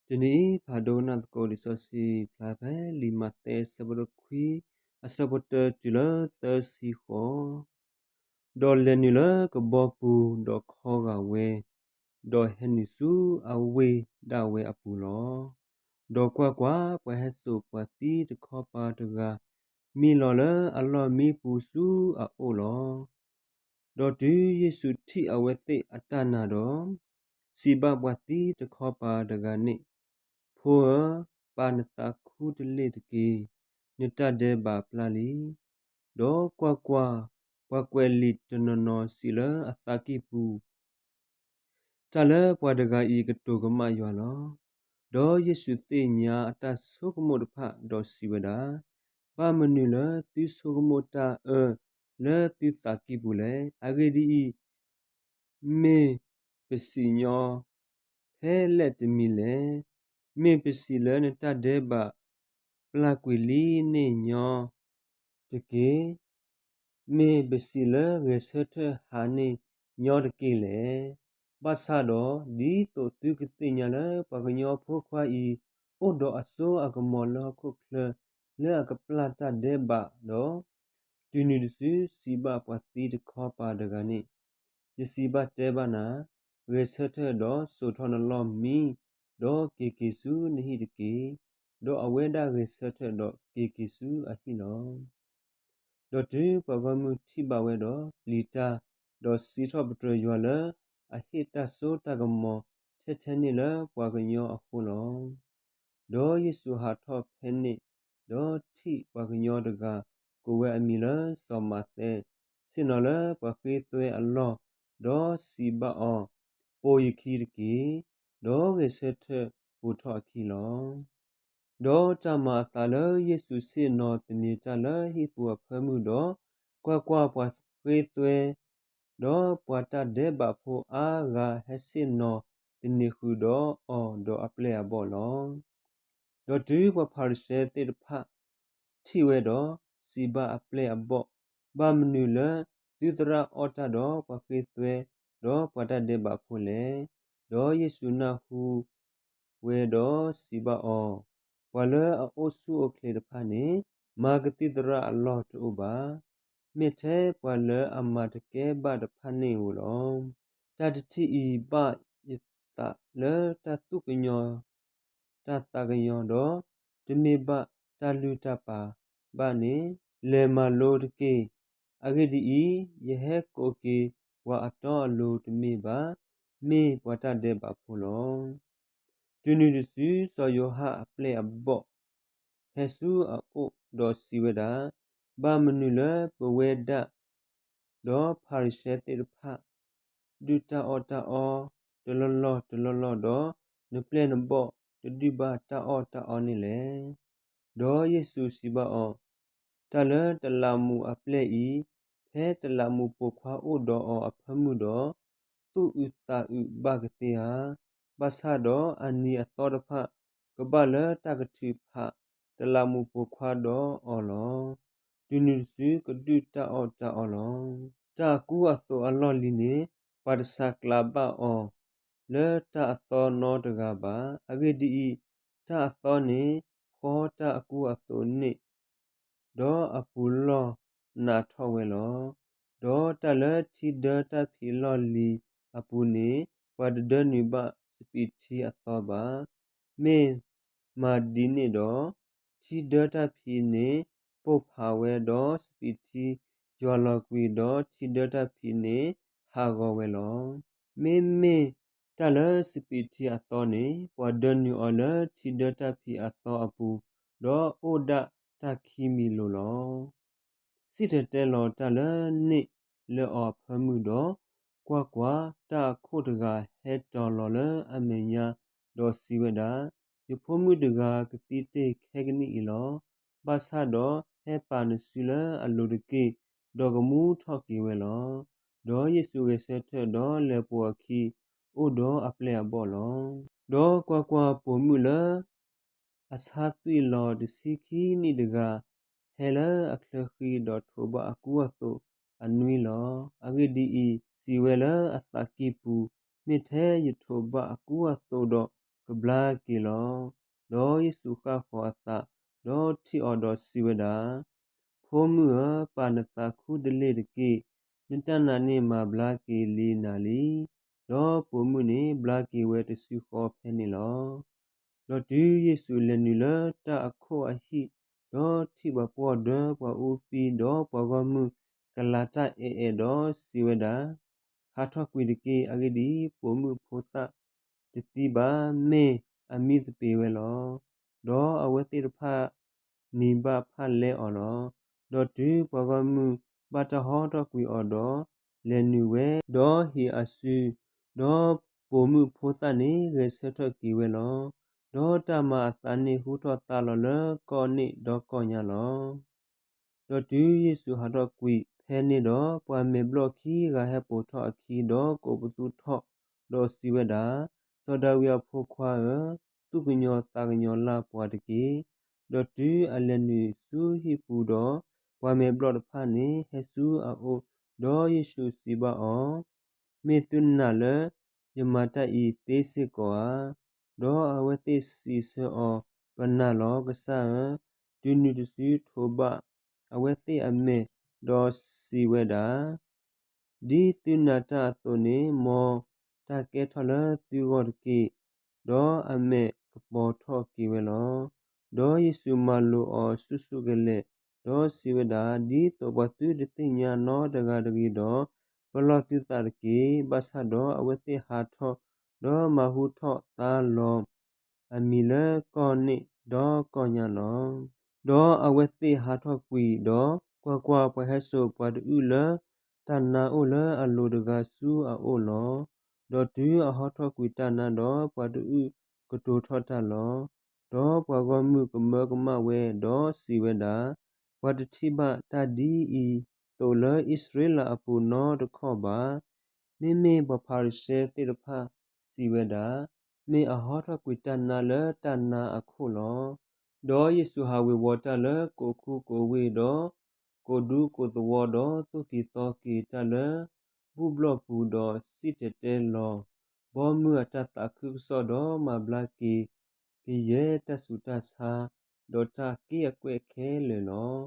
တနံၤအံၤ ဖးဒိကနၣ်သကိးလံာ်စီဆှံဖျါဖဲလံာ်မးသဲအဆၢဖိတခွံ အဆၢဖိတၢတုၤလၢသၢဆံဃိး, ဒီးလဲၤနုာ်လၢကဘီပူၤ, ဒီးခီဂာ်ဝဲ, ဒီးဟဲနုာ်ဆူအဝ့ၢ်ဒၣ်ဝဲအပူၤလီၤ. ဒီးကွၢ်ကွၢ်, ပှၤဟဲစိာ်ပှၤသံတခီပၤတဂၤ မံလီၤလၢအလီၢ်မံပူၤဆူအအိၣ်လီၤ. ဒီးတုၤယ့ၣ်ၡူးထံၣ်အဝဲသ့ၣ်အတၢ်နာ်ဒီး, စံးဘၣ်ပှၤသံတခီပၤတဂၤန့ၣ်, ဖိဧၢ, ပာ်နသးခူတလ့ၢ်တက့ၢ်. နတၢ်ဒဲးဘးပျၢ်လံ. ဒီးကွၢ်ကွၢ်, ပှၤကွဲးလံာ်တနီၤနီၤစံးလၢအသးကံၢ်ပူၤ, တၢ်လၢပှၤတဂၤအံၤကတိၤကမၣ်ယွၤလီၤ. ဒီးယ့ၣ်ၡူးသ့ၣ်ညါအတၢ်ဆိကမိၣ်တဖၣ်ဒီးစံးဝဲဒၣ်, ဘၣ်မနုၤလၢသုဆိကမိၣ်တၢ်အၢလၢသုသးကံၢ်ပူၤလဲၣ်. အဂ့ၢ်ဒ်အံၤ, မ့ၢ်ပစံးညီ ဖဲလဲၣ်တမံၤလဲၣ်. မ့ၢ်ပစံးလၢနတၢ်ဒဲးဘးပျၢ်ကွံာ်လံန့ၣ်ညီတက့ၢ်. မ့ၢ်ပစံးလၢဂဲၤဆၢထၢၣ်ဟးန့ၣ်ညီတက့ၢ်လဲၣ်. ဘၣ်ဆၣ်ဒီးဒ်သိးသုကသ့ၣ်ညါလၢပှၤကညီဖိခွါအံၤ အိၣ်ဒီးအစိအကမီၤလၢဟီၣ်ခိၣ်ချၢ လၢအကပျၢ်တၢ်ဒဲးဘးဒီး, တုၤနုၤတစုစံးဘၣ်ပှၤသံတခီပၤတဂၤန့ၣ်, ယစံးဘၣ်တဲဘၣ်နၤ, ဂဲၤဆၢထၢၣ်ဒီးစိာ်ထီၣ်နလီၢ်မံ, ဒီးက့ၤက့ၤဆူနဟံၣ်တက့ၢ်. ဒီးအဝဲဒၣ်ဂဲၤဆၢထၢၣ်ဒီးက့ၤက့ၤဆူအဟံၣ်လီၤ. ဒီးတုၤပှၤဂီၢ်မုၢ်ထံၣ်ဘၣ်ဝဲဒီးပျံၤတၢ်, ဒီးစံးထီၣ်ပတြၢၤယွၤလၢအဟ့ၣ်တၢ်စိတၢ်ကမီၤထဲထဲန့ၣ်လၢပှၤကညီအဃိလီၤ. ဒီးယ့ၣ်ၡူးဟးထီၣ်ဖဲန့ၣ်, ဒီးထံၣ်ပှၤကညီတဂၤ, ကိးဝဲအမံၤလၢစီၤမးသဲ, ဆ့ၣ်နီၤလၢပှၤဃ့သွဲအလီၢ်, ဒီးစံးဘၣ်အီၤ, ပိာ်ယခံတက့ၢ်. ဒီးဂဲၤဆၢထၢၣ်ပိာ်ထီၣ်အခံလီၤ. ဒီးတၢ်မၤအသးလၢယ့ၣ်ၡူးဆ့ၣ်နီၤသန့ၤတၢ်လၢဟံၣ်ပူၤအဖၢမုၢ်ဒီး, ကွၢ်ကွၢ်, ပှၤဃ့သွဲ, ဒီးပှၤတၢ်ဒဲးဘးဖိအါဂၤဟဲဆ့ၣ်နီၤသန့ၤဃုာ်ဒီးအီၤဒီးအပျဲၢ်အဘီၣ်လီၤ. ဒီးတုၤပှၤဖၤရံၤၡဲသ့ၣ်တဖၣ်ထံၣ်ဝဲဒီးစံးဘၣ်အပျဲၢ်အဘီၣ်, ဘၣ်မနုၤလၢသုသရၣ်အီၣ်တၢ်ဒီးပှၤဃ့သွဲ, ဒီးပှၤတၢ်ဒဲးဘးဖိလဲၣ်. ဒီးယ့ၣ်ၡူးနၢ်ဟူဝဲဒီးစံးဘၣ်အီၤ, ပှၤလၢအအိၣ်ဆူၣ်အိၣ်ချ့တဖၣ်န့ၣ်, မၤကသံၣ်သရၣ်အလီၢ်တအိၣ်ဘၣ်. မ့ၢ်ထဲပှၤလၢအမၤတကဲဘၣ်တဖၣ်န့ၣ်ဧိၤလီၤ. တၢ်တထံၣ်အံၤဘၣ်ယသးလၢတၢ်သူၣ်ကညီၤ တၢ်သးကညီၤဒီး, တမ့ၢ်ဘၣ်တၢ်လုၢ်တၢ်ပာ်ဘၣ်န့ၣ်, လဲၤမၤလိတက့ၢ်. အဂ့ၢ်ဒ်အံၤ, ယဟဲကိးက့ၤပှၤအတီအလိၤတမ့ၢ်ဘၣ်, မ့ၢ်ပှၤတၢ်ဒဲးဘးဖိလီၤ. တုၤနုၤတစုစီၤယိၤဟၣ်အပျဲၢ်အဘီၣ် ဟဲဆူအအိၣ်ဒီးစံးဝဲဒၣ်, ဘၣ်မနုၤလၢပဝဲဒၣ် ဒီးဖၤရံၤၡဲသ့ၣ်တဖၣ် ဒုၣ်တၢ်အီၣ်တၢ်အီတလီၢ်လီၢ်တလီၢ်လီၢ်ဒီး, နပျဲၢ်နဘီၣ်တဒုၣ်ဘၣ်တၢ်အီၣ်တၢ်အီန့ၣ်လဲၣ်. ဒီးယ့ၣ်ၡူးစံးဘၣ်အီၤ, တၢ်လၢတလးမူးအပျဲၢ်အံၤ, ဖဲတလးမူးပိာ်ခွါအိၣ်ဒီးအီၤအဖၢမုၢ်ဒီး, သူၣ်အုးသးအုးဘၣ်ကသ့ဧါ. ဘၣ်ဆၣ်ဒီးအနံၤအသီတဖၣ် ကဘၣ်လၢတၢ်ကထုးဖးတလးမူးပိာ်ခွါဒီးအီၤလီၤ. တုၤနုၤတစုကဒုၣ်တၢ်အီၣ်တၢ်အီလီၤ. တၢ်အကူအသိးအလီၢ်လံၤန့ၣ်, ပှၤတဆးကျးဘၣ်အီၤလၢတၢ်အသီနီတဂၤဘၣ်. အဂ့ၢ်ဒ်အံၤ, တၢ်အသီန့ၣ်ဖှီတၢ်အကူအသိးန့ၣ်, ဒီးအပူၤလီၢ်နးထီၣ်ဝဲလီၤ. ဒီးတၢ်လၢထံဒၢတၢ်ဖံးလီၢ်လံၤအပူၤန့ၣ်, ပှၤတဒၢနုာ်ဘၣ်စပံးထံအသီဘၣ်. မ့ၢ်မၤဒ်န့ၣ်ဒီး, ထံဒၢတၢ်ဖံးန့ၣ်ပိၢ်ဖးဝဲ, ဒီးစပံးထံယွၤလီၤကွံာ်, ဒီးထံဒၢတၢ်ဖံးန့ၣ်ဟးဂီၤဝဲလီၤ. မ့မ့ၢ်တၢ်လၢစပံးထံအသီန့ၣ်, ပှၤဒၢနုာ်အီၤလၢထံဒၢတၢ်ဖံးအသီအပူၤ, ဒီးအိၣ်ဒၣ်တၢ်ခံမံၤလိၤလီၤ. စံၣ်တဲၤတဲလီၤတၢ်လၢန့ၣ်လၢအီၤအဖၢမုၢ်ဒီး, ကွၢ်ကွၢ်, တၢ်အခိၣ်တဂၤဟဲတီၤလီၤလၢအမဲာ်ညါ, ဒီးစံးဝဲဒၣ်, ယဖိမုၣ်တဂၤကသံတ့ၢ်ခဲကနံၣ်အံၤလီၤ. ဘၣ်ဆၣ်ဒီးဟဲပာ်နစုလၢအလိၤတက့ၢ်, ဒီးကမူထီၣ်က့ၤဝဲလီၤ. ဒီးယ့ၣ်ၡူးဂဲၤဆၢထၢၣ်ဒီးလဲၤပိာ်အခံ, အိၣ်ဒီးအပျဲၢ်အဘီၣ်လီၤ. ဒီးကွၢ်ကွၢ်, ပိာ်မုၣ်လၢ အဆါသွံၣ်လီၤတဆံခံနံၣ်တဂၤ, ဟဲလၢအချၢဃံဒီးထိးဘၣ်အကူအသိးအနွံလီၤ. အဂ့ၢ်ဒ်အံၤ, စံးဝဲလၢအသးကံၢ်ပူၤ, မ့ၢ်ထဲယထိးဘၣ်အကူအသိးဒီး ကဘျါက့ၤလီၤ. ဒီးယ့ၣ်ၡူးဃၣ်ဃီၤအသး, ဒီးထံၣ်အီၤဒီးစံးဝဲဒၣ်, ဖိမုၣ်ဧၢ, ပာ်နသးခူတလ့ၢ်တက့ၢ်. နတၢ်နာ်န့ၣ်မၤဘျါက့ၤလံနၤလံ. ဒီးပိာ်မုၣ်န့ၣ်ဘျါက့ၤဝဲတစုဃီဖဲန့ၣ်လီၤ. ဒီးတုၤယ့ၣ်ၡူးလဲၤနုာ်လၢတၢ်အခိၣ်အဟံၣ်, ဒီးထံၣ်ပှၤပှီၢ်ဒၢပှၤအူပံ, ဒီးပှၤဂီၢ်မုၢ်ကလၤတၢ်အဲၣ်အဲၣ်, ဒီးစံးဝဲဒၣ်, ဟးထီၣ်ကွံာ်တက့ၢ်. အဂ့ၢ်ဒ်အံၤ, ပိာ်မုၣ်ဖိသၣ်တသံဘၣ်, မ့ၢ်အမံသပ့ၤဝဲလီၤ. ဒီးအဝဲသ့ၣ်တဖၣ်နံၤဘၣ်ဖၣ်လဲအီၤလီၤ. ဒီးတုၤပှၤဂီၢ်မုၢ်ဘၣ်တၢ်ဟီထီၣ်ကွံာ်အီၤဒီး, လဲၤနုာ်ဝဲ, ဒီးဟ့ၣ်အစု, ဒီးပိာ်မုၣ်ဖိသၣ်န့ၣ်ဂဲၤဆၢထၢၣ်က့ၤဝဲလီၤ. ဒီးတၢ်မၤအသးန့ၣ်ဟူထီၣ်သါလီၤလၢကီၢ်န့ၣ်ဒီကီၢ်ညါလီၤ. ဒီးတုၤယ့ၣ်ၡူးဟးထီၣ်ကွံာ်ဖဲန့ၣ်ဒီး, ပှၤမဲာ်ဘျီၣ်ခံဂၤဟဲပိာ်ထီၣ်အခံ, ဒီးကိးပသူထီၣ်, ဒီးစံးဝဲဒၣ်, စီၤဒၤဝံးအဖိခွါဧၢ, သူၣ်ကညီၤသးကညီၤလၢ်ပှၤတက့ၢ်. ဒီးတုၤအလဲၤနုာ်ဆူဟံၣ်ပူၤဒီး, ပှၤမဲာ်ဘျီၣ်တဖၣ်န့ၣ်ဟဲဆူအအိၣ်, ဒီးယ့ၣ်ၡူးစံးဘၣ်အီၤ, မ့ၢ်သုနာ်လၢယမၤတၢ်အံၤသ့စ့ၢ်ကီးဧါ. ဒီးအဝဲသ့ၣ်စံးဆၢအီၤ, ပနာ်လီၤကစၢ်ဧၢ. တုၤနုၤတစုထိးဘၣ်အဝဲသ့ၣ်အမဲာ်, ဒီးစံးဝဲဒၣ်, ဒ်သုနာ်တၢ်အသိးန့ၣ်, မ်တၢ်ကဲထီၣ်လၢသုဂီၢ်တက့ၢ်. ဒီးအမဲာ်ကပီၤထီၣ်က့ၤဝဲလီၤ. ဒီးယ့ၣ်ၡူးမၤလိာ်အီၤဆူၣ်ဆူၣ်ကလဲာ်, ဒီးစံးဝဲဒၣ်, ဒ်သိးပှၤသုတသ့ၣ်ညါနီတဂၤတဂ့ၤဒီး, ပလီၢ်သုသးတက့ၢ်. ဘၣ်ဆၣ်ဒီးအဝဲသ့ၣ်ဟးထီၣ်, ဒီးမၤဟူထီၣ်သါလီၤအမံၤလၢကီၢ်န့ၣ်ဒီကီၢ်ညါလီၤ. ဒီးအဝဲသ့ၣ်ဟးထီၣ်ကွံာ်ဒီး, ကွၢ်ကွၢ်, ပှၤဟဲစိာ်ပှၤတအုၣ်လၢတၢ်နါအိၣ်လၢအလိၤတဂၤဆူအအိၣ်လီၤ. ဒီးတုၤအဟီထီၣ်ကွံာ်တၢ်နါဒီး, ပှၤတအုၣ်ကတိၤထီၣ်တၢ်လီၤ. ဒီးပှၤဂီၢ်မုၢ်ကမၢကမၣ်ဝဲ, ဒီးစံးဝဲဒၣ်, ပှၤတထံၣ်ဘၣ်တၢ်ဒ်အံၤသိးလၢအံၣ်စရ့လးအပူၤနီတခီၣ်ဘၣ်. မ့မ့ၢ်ပှၤဖၤရံၤၡဲသ့ၣ်တဖၣ်စံးဝဲဒၣ်, မ့ၢ်အဟီထီၣ်ကွံာ်တၢ်နါလၢတၢ်နါအခိၣ်လီၤ. ဒီးယ့ၣ်ၡူးဟးဝ့ၤဝီၤတၢ်လၢကိးခူကိးဝ့ၢ်ဒီး, ကိးဒူကိးသဝီဒီး, သိၣ်က့ၤသီက့ၤတၢ်လၢဘူၣ်ဘျီၣ်ပူၤ, ဒီးစံၣ်တဲၤတဲလီၤဘီမုၢ်အတၢ်သးခုကစီၣ်, ဒီးမၤဘျါက့ၤကယဲၢ်တၢ်ဆူးတၢ်ဆါ, ဒီးတၢ်က့ၣ်အကွဲၢ်ခဲလၢာ်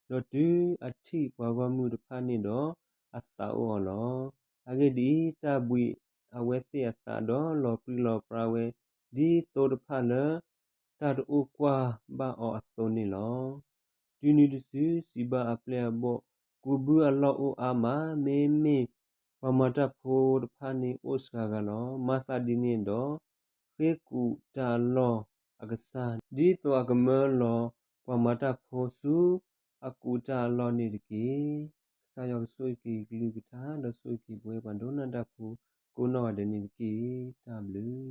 လီၤ. ဒီးတုၤအထံၣ်ပှၤဂီၢ်မုၢ်တဖၣ်န့ၣ်ဒီး, အသးအိၣ်အီၤလီၤ. အဂ့ၢ်ဒ်အံၤ, တၢ်ဘှံးအဝဲသ့ၣ်အသး, ဒီးလီၤပြံလီၤပြါဝဲ, ဒ်သိတဖၣ်လၢတၢ်တအိၣ်ကွၢ်ဘၣ်အီၤအသိးန့ၣ်လီၤ. တုၤနုၤတစုစံးဘၣ်အပျဲၢ်အဘီၣ်, ကူးဘုအလီၢ်အိၣ်အါမး, မ့မ့ၢ်ပှၤမၤတၢ်ဖိတဖၣ်န့ၣ်အိၣ်စှၤဂၤလီၤ. မၤသးဒ်န့ၣ်ဒီး, ဃ့ကူးတၢ်အလီၢ်အကစၢ်, ဒ်သိးအကမၢလီၤပှၤမၤတၢ်ဖိဆူအကူးတၢ်အလီၢ်န့ၣ်တက့ၢ်. ကစၢ်ယွၤကဆိၣ်ဂ့ၤက့ၤကလုၢ်ကထါ, ဒီးဆိၣ်ဂ့ၤက့ၤပဝဲပှၤဒိကနၣ်တၢ်ဖိကိးနီၢ်ဂၤဒဲးန့ၣ်တက့ၢ်. တၢ်ဘျုး